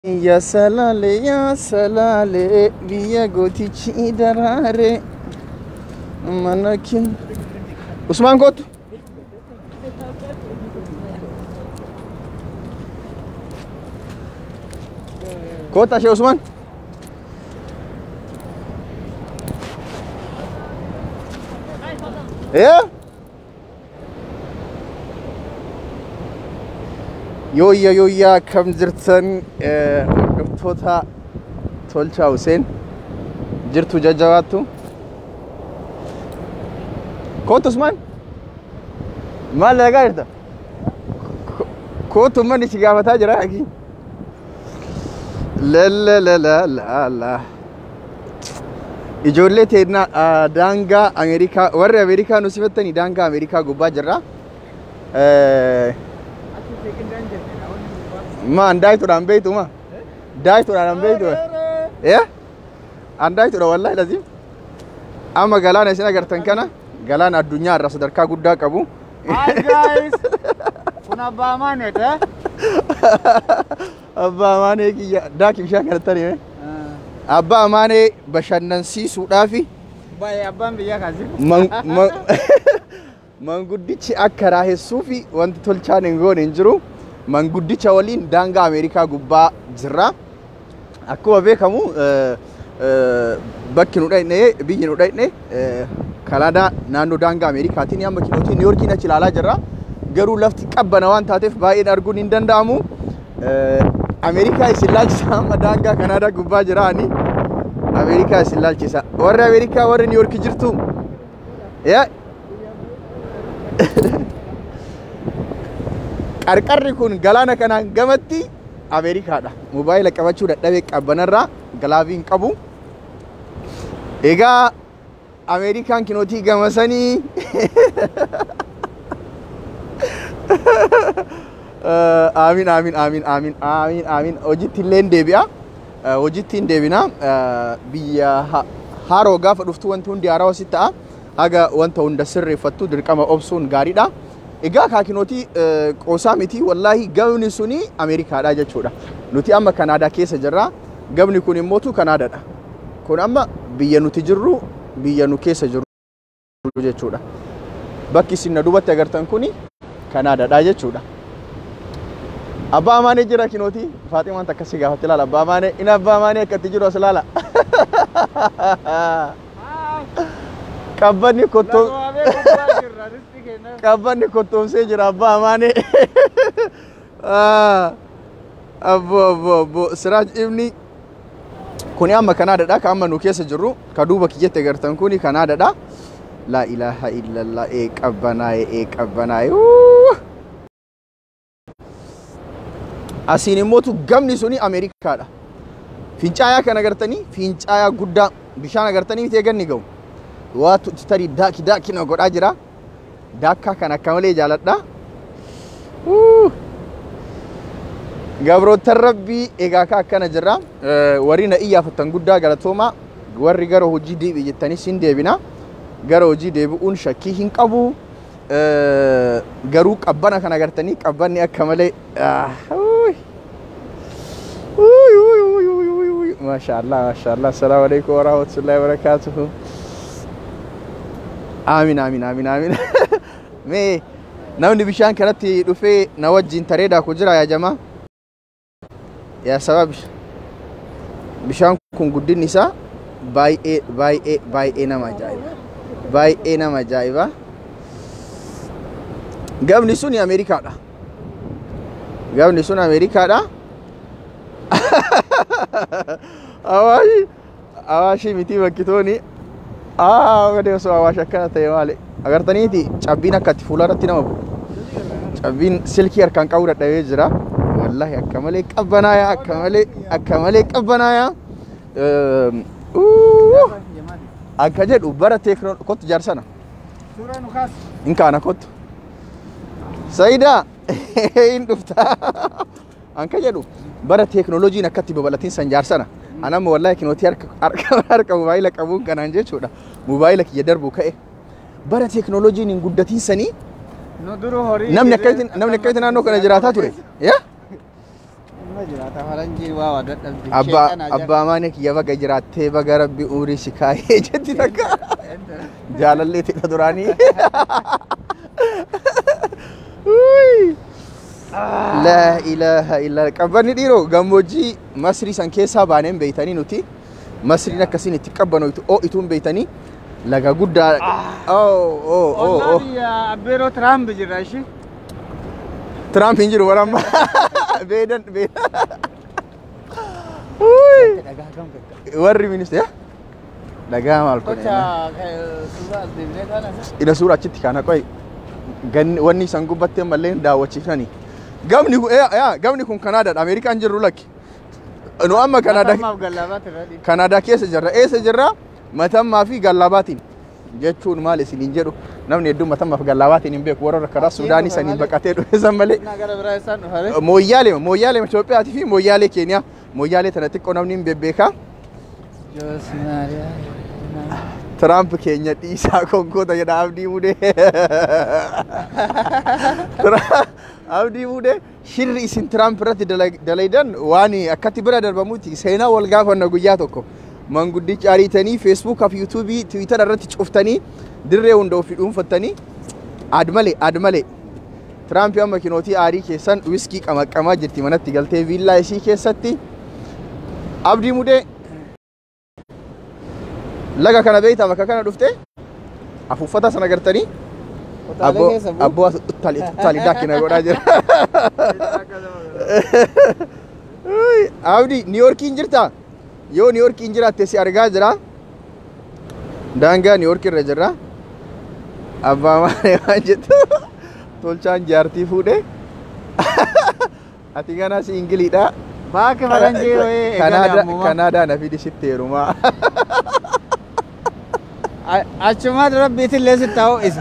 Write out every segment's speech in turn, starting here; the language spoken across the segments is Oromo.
Yaa salaalee yaa salaalee biyya gootichi daraare mana kee. Usmaan kootu. Kootu ashee Usmaan. Ee? Yooyya yooyyaa akkam jirtan hordoftoota Tolchaa Huseen jirtu jajjabaattu. Kootu Usmaan. Maal dalagaa jirta? Kootu manni si gaafataa jira akii. La la la la la. Ijoollee teennaa daangaa Ameerikaa warri Ameerikaa nu sifattanii daangaa Ameerikaa gubbaa jirra. Ma andaayituudhaan beektu ma? Daayituudhaan beektu? Eh? Andaayituudha wallahi lazim. Amma galaana isin agartan kana galaana addunyaa irraa sadarkaa guddaa qabu. Hi guys! Kun abbaa Amaaneet eh? Abbaa Amaanee kiyya daakii bishaan kanatti hime. Abbaa Amaanee bashannansiisuudhaafi Baay'ee abbaan biyyaa kaasi. Manguddichi akka raahessuufi wanti tolchaan hin goone hin jiru. Manguddicha waliin daangaa Ameerikaa gubbaa jirra. Akkuma beekamu bakki nu dhaqne biyyi nu dhaqne Kanaadaa naannoo daangaa Ameerikaatiin amma kinootii Niiyorkiin achi ilaalaa jirra. Garuu lafti qabbana waan taateef baay'een arguun hin danda'amu. Ameerikaa isin laalchisa amma daangaa Kanaadaa gubbaa jira ani. Ameerikaa isin laalchisa. Warri Ameerikaa warri Niiyorkii jirtu. Yaa qarqarri kun galaana kanaan gamatti Ameerikaadha. Mobaayila qabachuu dadhabee qabbanarraa galaaviin qabu. Egaa Ameerikaan kinootii gamasanii Aamin aamin aamin aamin aamin aamin hojiitti illee deebi'a. Hojiitti hin deebina. Biyya haaroo gaafa dhuftu wanti hundi haarawaa sitti ta'a. Haga wanta hunda sirreeffattu dirqama obsuun gaariidha. Egaa kaakinootii qoosaa miti wallaahi gamni suni Ameerikaadha jechuudha. Nuti amma Kanaadaa keessa jirra. Gamni kun immootu Kanaadaadha. Kun amma biyya nuti jirru biyya nu keessa jirru jechuudha. Bakki isin na duubatti agartan kuni Kanaadaadha jechuudha. Abbaa Amaanee jira kinootii. Faaximaan takka si gaafatti ilaala. Abbaa Amaanee inni Abbaa Amaanee akkatti jiru as ilaala. Qabbanni kottoo qabbanni kottoomsee jira Abbaa Amaanee. Abbo abbo abbo Siraaj Ibni kuni amma Kanaadaadha. Ka amma nu keessa jirru ka duuba kiyyatti agartan kuni Kanaadaadha. Laa ilaaha illallah ee qabbanaa'e ee qabbanaa'e. Asiin immootu gamni suni Ameerikaadha. Fincaayaa kan agartanii fincaayaa guddaa bishaan agartanii miti eeganni ga'u. Waatu tarii daaki daaki na godhaa jira. Daakkaa kan akka malee jaaladha. Gabroottan Rabbii egaa ka akkana jirra. Warri na iyyaafattan guddaa galatooma. Warri gara hojii deebi'i jettanis hin deebina. Gara hojii deebi'uun shakkii hin qabu. Garuu qabbana kan agartanii qabbanni akka malee. Maashaallah maashaallah. Assalaamu alaikum warahmatullahi wabarakatuhu. Aamin aamin aamin aamin. Mee namni bishaan kanatti dhufee na wajjin taree daaku jira yaa jamaa. Yaa sabab bishaan kun guddinni isaa baay'ee baay'ee baay'ee nama ajaa'iba. Baay'ee nama ajaa'iba. Gamni sun Ameerikaadha. Gamni sun Ameerikaadha. Awaashi Awaashii miti bakki tooni. Aa osoo Awaash akkana ta'e maali. Agartaniiti cabbiin akka itti fuula irratti nama bu'u. Cabbiin silkii harkaan qabuu dadhabee jira. Wallahi akka malee qabbanaaya akka malee akka malee qabbanaaya. Akka jedhu bara teeknoo kottu jaarsana. Suuraa nu kaas. Hin kaana kottu. Sayidaa hin dhufta. Anka jedhu bara teeknooloojiin akkatti babalatiin san jaarsana. Anamma wallahi kinootii harka harka mobaayila qabuun kanaan jechuudha. Mobaayila kiyya darbu ka'e. Bara teeknooloojiin hin guddatiin sanii Nu duru horii. namni akkamitti namni akkamitti naannoo kana jiraataa ture. Yaa? Nama jiraata faranjiin waa waa dadhabdi. Abbaa maanii kiyya baga jiraattee, baga rabbi umurii si kaayee jetti takka. Jaalallee ta'e duraanii. Uy. Laa ilaaha illa qabbanni dhiiroo gammoojjii Masrii san keessaa baaneen beeytanii nuti. Masriin akkasiin itti qabbanoytu oo'ituun beeytanii laga guddaa. Oh. Ollaa biyya Abbeeroo Tiraamp jira ishii. Tiraamp hin jiru waramma. Beedan beedan. Uy. Dhagaa kam gaggaa. Warri ministeera dhagaa maal kun? Kocha suuraa as deemnee kana. Ina suura achitti kana qoy wanni isaan gubbatti ammallee daawwachiifnani. Gamni kun yaa gamni kun Kanaadaadha. Ameerikaan jirru lakki. Nu amma Kanaadaa Matammaaf gallaabaatti irra dhiibba. Kanaadaa keessa jirra. Eessa jirra? Matammaa fi gallaabaatiin. Jechuun maal isiniin jedhu, namni hedduun matammaa fi gallaabaatiin hin beeku, warra karaa Suudaanii saniin baqatee dhufe san malee. Innaa gara biraa isaan dhufare. Mooyyaalee Itoophiyaatii fi mooyyaalee Keeniyaa. Mooyyaalee tana xiqqoo namni hin bebbeekaa. Joos Maariyaa. Tiraamp keenya dhiisaa konkoota jedha Abdii Mudee. Abdii Mudee, shirri isin Tiraamp irratti dalaydan waan akkatti bira darbamuuti, seenaa wal gaafanna guyyaa tokko. Manguddicha ariitanii Feesbuukaa fi Yuutuubii Tiwiitara irratti cuftanii dirree hunda ofii dhuunfattanii ad malee ad malee. Tiraamp amma kinootii aarii keessan wiskii qamaqqamaa jirti manatti galtee viillaa isii keessatti. Abdii Mudee, laga kana beektaa? Bakka kana dhufte afuuffata sana gartanii Kutaalee keessa bu'u. Abboo uttaali uttaali daakkina godhaa jira. Uy, Abdi, Niiyorkiin jirtaa? Yoo Niiyorkiin jiraatte si argaa jira. Daangaa Niiyork irra jirra. Abbaa malee waan jettu, tolchaan jaartii fuudhe. Ati ganaa si Ingiliidha. Baakki faranjii wayii eegale Kanaadaa ammuma. Kanaadaa na fidi sitti heerumaa. Achumaan rabbiitillee sitti haa ho'isu.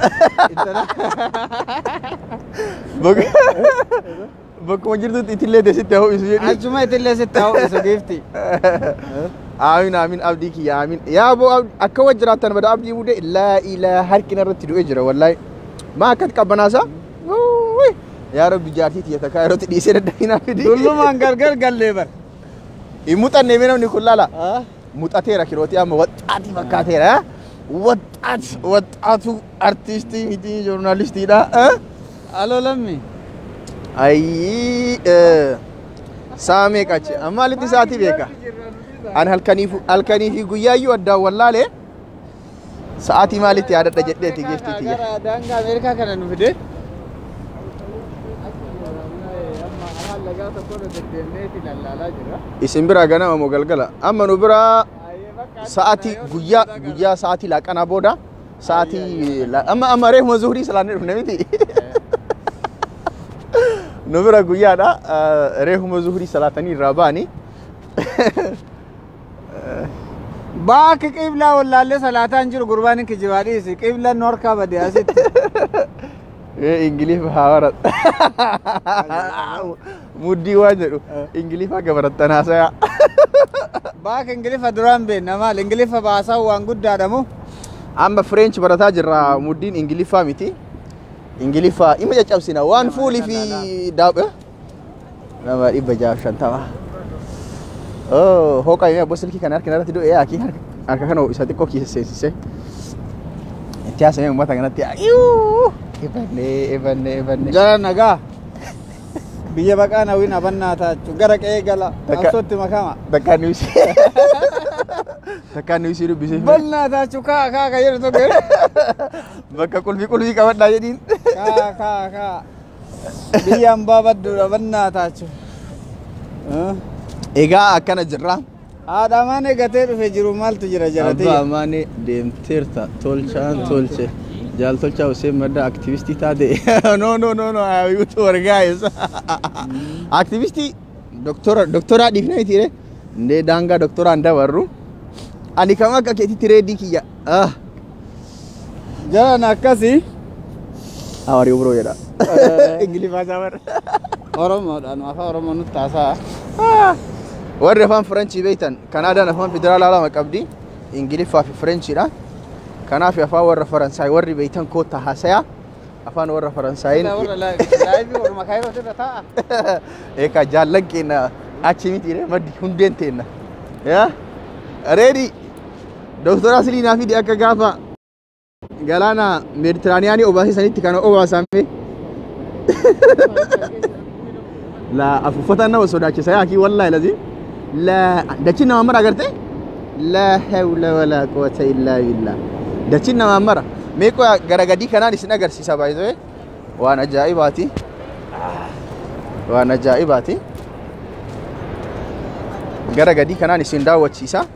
Bakkuma jirtutti itillee teessitti haa ho'isu jedhi. Achuma itillee sitti haa ho'isu giifti. Aamin aamin, Abdii kiyya, aamin. Yaa boo akka wajji jiraattan bada Abdii Mudee, laa ilaa harki narratti du'e jira wallaahi. Maa akkatti qabbanaasa? Wuuyi. Yaa Rabbi, jaartii tiyya takkaa yerootti dhiisee dadhabinaa fidi. Dullumaan gargar gallee bar. Hin muuxanne mee namni kun laala. Muuxateera kirootii amma waxxaatii fakkaateera. Waxxaat waxxaatu artiistii miti, joornaalistiidha. Aloo lammi. Ayyii, saa meeqa achi? Amma maalitti sa'aatii beeka? Ani halkanii fi guyyaayyuu addaan wallaalee sa'aatii maalitti yaadadha jedheeti geeftii tiyya. Gara daangaa Ameerikaa kana nu fide. Isin biraa ganama moo galgala? Amma nu biraa sa'aatii guyyaa guyyaa sa'aatii laaqanaa booda sa'aatii amma reefuma zuhurii salaannee dhufne miti. Nu bira guyyaadha, reefuma zuhurii salaatanii irraa ba'anii. Baakki qiblaa wallaallee salaataan jiru, gurbaan hin kijibaa dhiisi. Qiblaan nu harkaa bade asitti. Ingilifa haa barat. Muddii waan jedhu Ingilifa akka barattan haasayaa. Baakki Ingilifa duraan beekna maal Ingilifa baasaa waan guddaadha moo? Amma French barataa jirra, muddiin Ingiliffaa miti. Ingiliffaa ima caccabsina waan fuulii fi daab nama 650. Oh, hoqa yoo abboo silkii kana harka irratti du'e akii harka kana isa xiqqoo keessa seensise. Itti haasa'ee uummata kanatti iyyuu ibannee ibannee ibannee. Jara nagaa. Biyya baqaa nawin abannaa taachuu gara qe'ee gala qabsootti makama. Takkaa niwusii dubbisee. Bannaa taachuu kaa kaa ka jedhu tokko. Bakka qulfii qulfii qabadhaa jedhiin. Kaa kaa kaa. Biyya hambaa badduudha bannaa taachuu. Egaa akkana jirra. Haadha malee gatee dhufe jiru maaltu jira jaratee. Abbaa maane deemteerta tolchaan tolche. Jaal Tolchaa Hussein Madda aktivistii taate. No, no, no, no, I am YouTuber, guys. Aktivistii doktora doktoraa dhiifnee miti re. Indee daangaa doktoraan dabarru. Ani kam akka keetitti reedii kiyya. Ah, Jaran akkasii. How are you, bro, jedha. Ingiliffaa isaa bara. Oromoodhaan afaan Oromoo nutti haasa'a. Warri afaan Faranchii beektan, Kanaadaan afaan federaalaa lama qabdi. Ingiliffaa fi Faranchiidha. Kanaaf afaan warra Faransaay warri beektan koottaa haasayaa. Afaan warra Faransaayiin Live orma kaayiroo irra taa'a. Eekaa jaallan keenya Achi miti re maddi hundeen teenna. Yaa ready Doktora Aslii naa fidi akka gaafa galaana Meeditiraaniyaanii obaasee sanitti kana obaasame. La afuufataan nama sodaachisa yaa akii wallaahi lazim. La dachiin nama mara agartee? La hawla wala quwwata illaa billah. Dachiin nama mara. Mee qoya gara gadii kanaan isin agarsiisa baay'ee waan ajaa'ibaati. Waan ajaa'ibaati. Gara gadii kanaan isin daawwachiisa.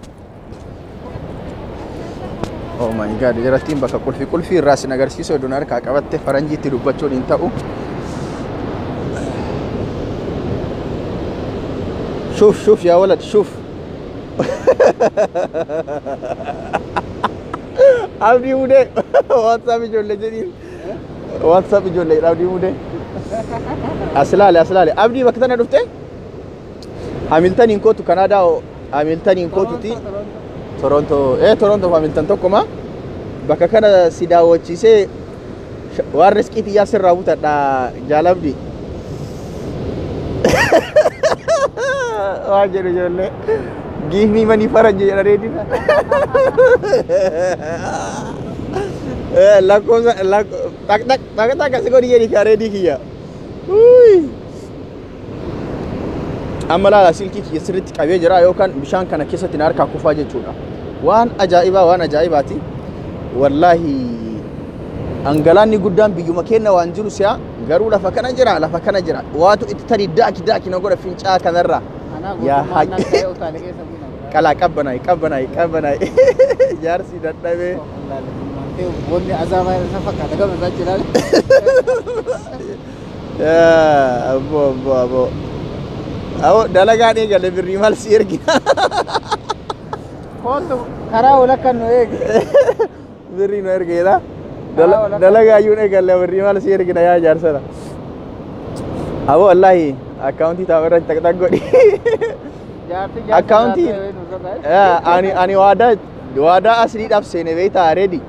Oh my God, jarattiin bakka qulfii qulfii irraa isin agarsiisu iddoon harkaa qabatte faranjiitti dubbachuun hin ta'u. شوف شوف يا ولد شوف. Abdii Mudee WhatsApp ijoollee jedhiin. WhatsApp ijoollee Abdii Mudee. As ilaali as ilaali. Abdii bakka tana dhufte? Hamiltaniin kootu Kanaadaa Hamiltaniin kootuti. Toronto Toronto Hamilton tokkuma. Bakka kana si daawwachiisee waan riskii xiyyaa sirraa butadha jaalabdi. Waan jedhu ijoollee. Give me money faranji jedha reediin. Lakkoofsa tak tak tak tak asii godhi jedhi kaa reedii kiyya. Amma laala silkii kiyya sirriitti qabee jira yookaan bishaan kana keessatti na harkaa kufaa jechuudha. Waan ajaa'ibaa waan ajaa'ibaati. Wallaahi angalaanni guddaan biyyuma keenya waan jiru si'a garuu lafa kana jira lafa kana jira. Waatu itti tarii daaki daaki na godha fincaa kanarraa. Yaa haqi. Qalaa qabbanaayi qabbanaayi qabbanaayi. Jaarsi dadhabee. Wanni azaabaa isa fakkaata gama isaa jiraale. Abbo abbo abbo. Abbo dalagaan eegale birrii maal si ergina. Kootu karaa walakkaan nu eegi. Birrii nu ergeedha. Dalagaa iyyuu eegalle birrii maal si ergina yaa jaarsana. Abbo wallaahi akkaawuntii taa'u irratti tak tak godhi. Akkaawuntii ani waadaa asliidhaaf seene beektaa reedi.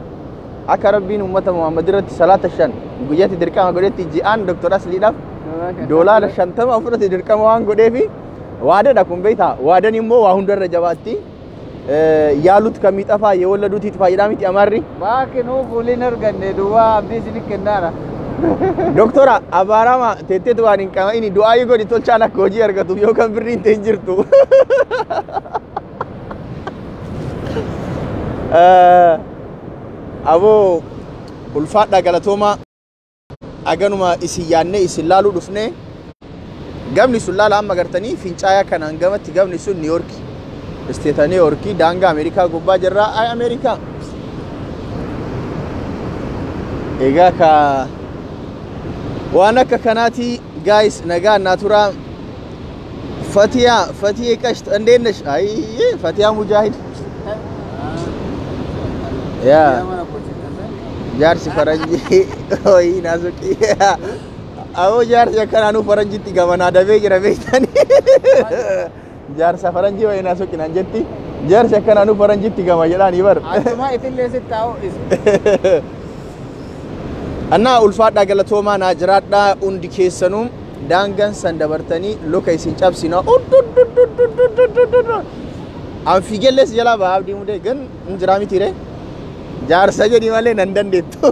Akka rabbiin uummata Muhammad irratti salaata 5 guyyaatti dirqama godhetti ji'aan Doktor Asliidhaaf $50 ofirratti dirqama waan godheefi waadaadha kun beektaa. Waadan immoo waa hundarra jabaatti. ያሉት ከሚጠፋ የወለዱት ይጥፋ ይላል miti Amaarri. Baaki nuu fuuliin arganne duwwaa abdii isin kennaara. Doktora abaarama teetteetu waan hin qama'ini du'aayii godhi tolchaan akka hojii argatuuf yookaan birriin ta'e hin jirtu. Aboo ulfaadhaa galatoomaa aganuma isin yaannee isin laaluu dhufnee gamni sun laala amma gartanii fincaayaa kanaan gamatti gamni sun Niiyorki. Isteeta Niiyorkii daangaa Ameerikaa gubbaa jirraa ay Ameerikaa. Egaa ka waan akka kanaati guys nagaa naa turaa. Fatiyaa Fatiyee qashт እንዴት ነሽ? አይ ፈቲያ ሙጃሂድ ያ jaarsi faranjii hoyi naasuqi aboo jaarsi akkanaanuu faranjitti gamanaa dabee jira beektanii jaarsa faranjii wayi naasuqi naan jetti jaarsi akkanaanuu faranjitti gama jedhaanii bar. Achuma itillee sitti taa'u is. Annaa ulfaadhaa galatoomaa naa jiraadhaa hundi keessanuu daangaan san dabartanii luka isin cabsina. An fiigellees jalaa ba'a Abdii Mudee gan hin jiraa miti ree. Jaarsa jedhi malee nan dandeettu.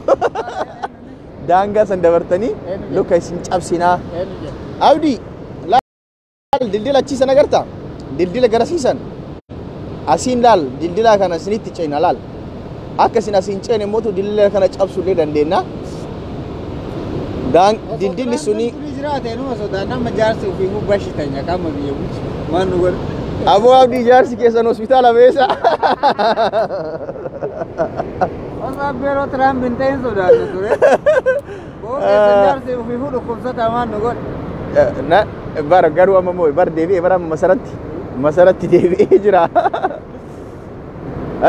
Daangaa san dabartanii luka isin cabsinaa. Abdii laal dildila achiisan agartaa? Dildila garasiisan. Asiin laal dildila kana isinitti ceena laal. Akka isin asiin ceene mootu dildila kana cabsullee dandeenya. Dildilli suni. Jiraate numa sodaannaa amma jaarsi ofii gubbaa qaama biyya bulchu waan nu godhu. Aboo Abdii jaarsi keessan hospitaala beesa. Osoo abbeeroo Tiraamp hin ta'in sodaanna ture. Boo keessan jaarsi ofii dhukkubsataa waan nu godhu. Bara garuu amma moo bara deebi'ee bara amma masaratti deebi'ee jira.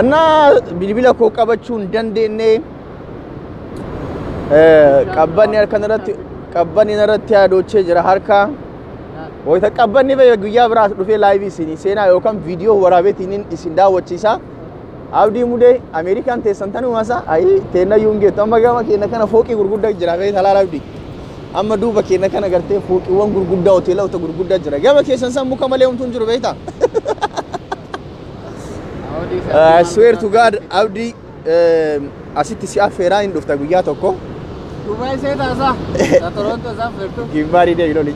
Annaa bilbila koo qabachuu hin dandeenye. Qabbanni harka irratti qabbanni irratti yaadochee jira harka. Wayita qabbanni ba'e guyyaa biraas dhufee laayivii isinii seenaa yookaan viidiyoo waraabeetiin isin daawwachiisa. Abdii Mudee Ameerikaan teessan tanuma isa ayi teenna yuun geettu amma gama keenya kana fooqii gurguddaa jira beektaa laala Abdii. Amma duuba keenya kana gartee fooqiiwwan gurguddaa hoteelota gurguddaa jira. Gama keessan san muka malee homtuu hin jiru beektaa? I swear to God, Abdi, asitti si affeeraa hin dhufta guyyaa tokko. Dubai seetaa isaa. Ta Toronto isaa feertu. Gimbaarii deebi loli.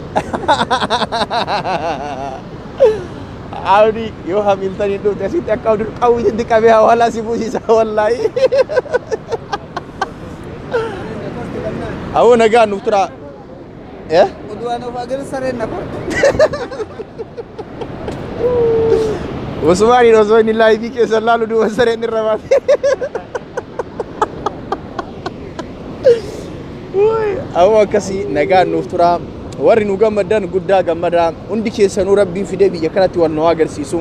Abdi yoo Hamilton hin dhufte asitti akka Abdul qawwiitti qabee hawaalaa si buusisa wallaahi. Awoo nagaan nuuf tura. Eh? Uduwaan of agar sareen na korte. Usmaaniin osoo inni live keessa laalu duuba sareen irra baate. Awoo akkasii nagaan nuuf tura. Warri nu gammadan guddaa gammadaa. Hundi keessanuu Rabbiin fidee biyya kanatti wal nu agarsiisu.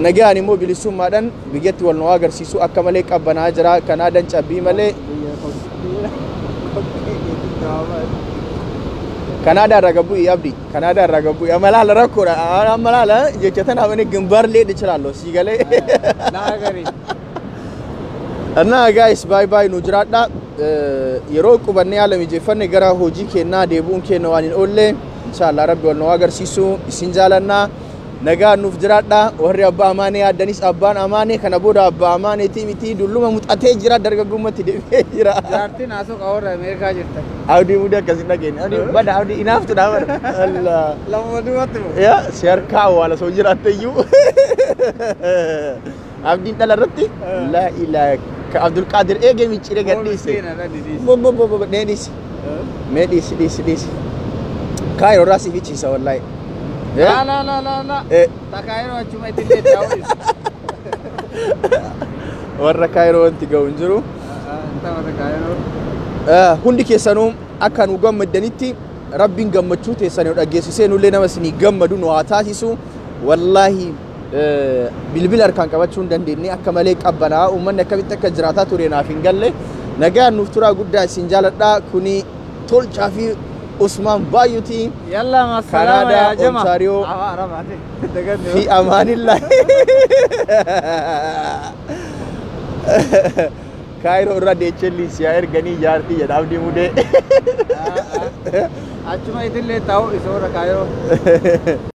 Nagaan immoo bilisummaadhaan biyyatti wal nu agarsiisu. Akka malee qabbanaa jira. Kanaadaan cabbii malee. Kanaadaa irraa gabbu'i Abdi. Kanaadaa irraa gabbu'i. Amma laala rakkoodha. Amma laala jecha tanaaf inni ግንባር ልሄድ እችላለሁ ሲገሌ Naa እና guys, bye bye, nu jiraadha. Yeroo qubannee haala mijeeffanne gara hojii kennaa deebi'uun keenya waan hin oolle. Inshallah Rabbi wal nu agarsiisu. Isin jaalannaa, nagaa nuuf jiraadha. Warri abbaa amaanee yaaddanis, abbaan amaanee kana booda abbaa amaaneetii miti, dulluma muxatee jira, dargaggummaatti deebi'ee jira. Jaartiin haasoo qawarra Ameerikaa jirta. Abdii mudee akkasin dhageenye. Abdii bada, abdii inaaftu dha bara. Allah. Lama duubatti moo? Yaa si harkaa awwaala soo jiraatte iyyuu. Abdiin dhala irratti laa ilaa ka Abdulqaadir eegee micciiree gad dhiise. Bo bo bo bo, mee dhiisi. Mee dhiisi, dhiisi, dhiisi. Kaayiroo irraa si fichiisa wallaahi. La la la la la. Ta Kaayiroo achuma itti taa'u. Warra Kaayiroo wanti ga'u hin jiru. Ta warra Kaayiroo. Hundi keessanuu akka nu gammaddanitti Rabbiin gammachuu teessan nu dhageessisee nullee nama isinii gammadu nu haa taasisu. Wallaahi bilbila harkaan qabachuu hin dandeenye, akka malee qabbanaa. Uummanni akkamitti akka jiraataa ture naaf hin galle. Nagaan nuuf turaa, guddaa isin jaaladha. Kuni Tolchaa fi Usmaan Baay'uuti. Yalla masalama Kanaadaa, yaa jama. Ontario. Arabaate. Daganne. في امان الله. Kaayiroo irraa deechelli siyaa erganii jaartii jedha Abdii Mudee. Achuma itillee taa'u isa warra Kaayiroo.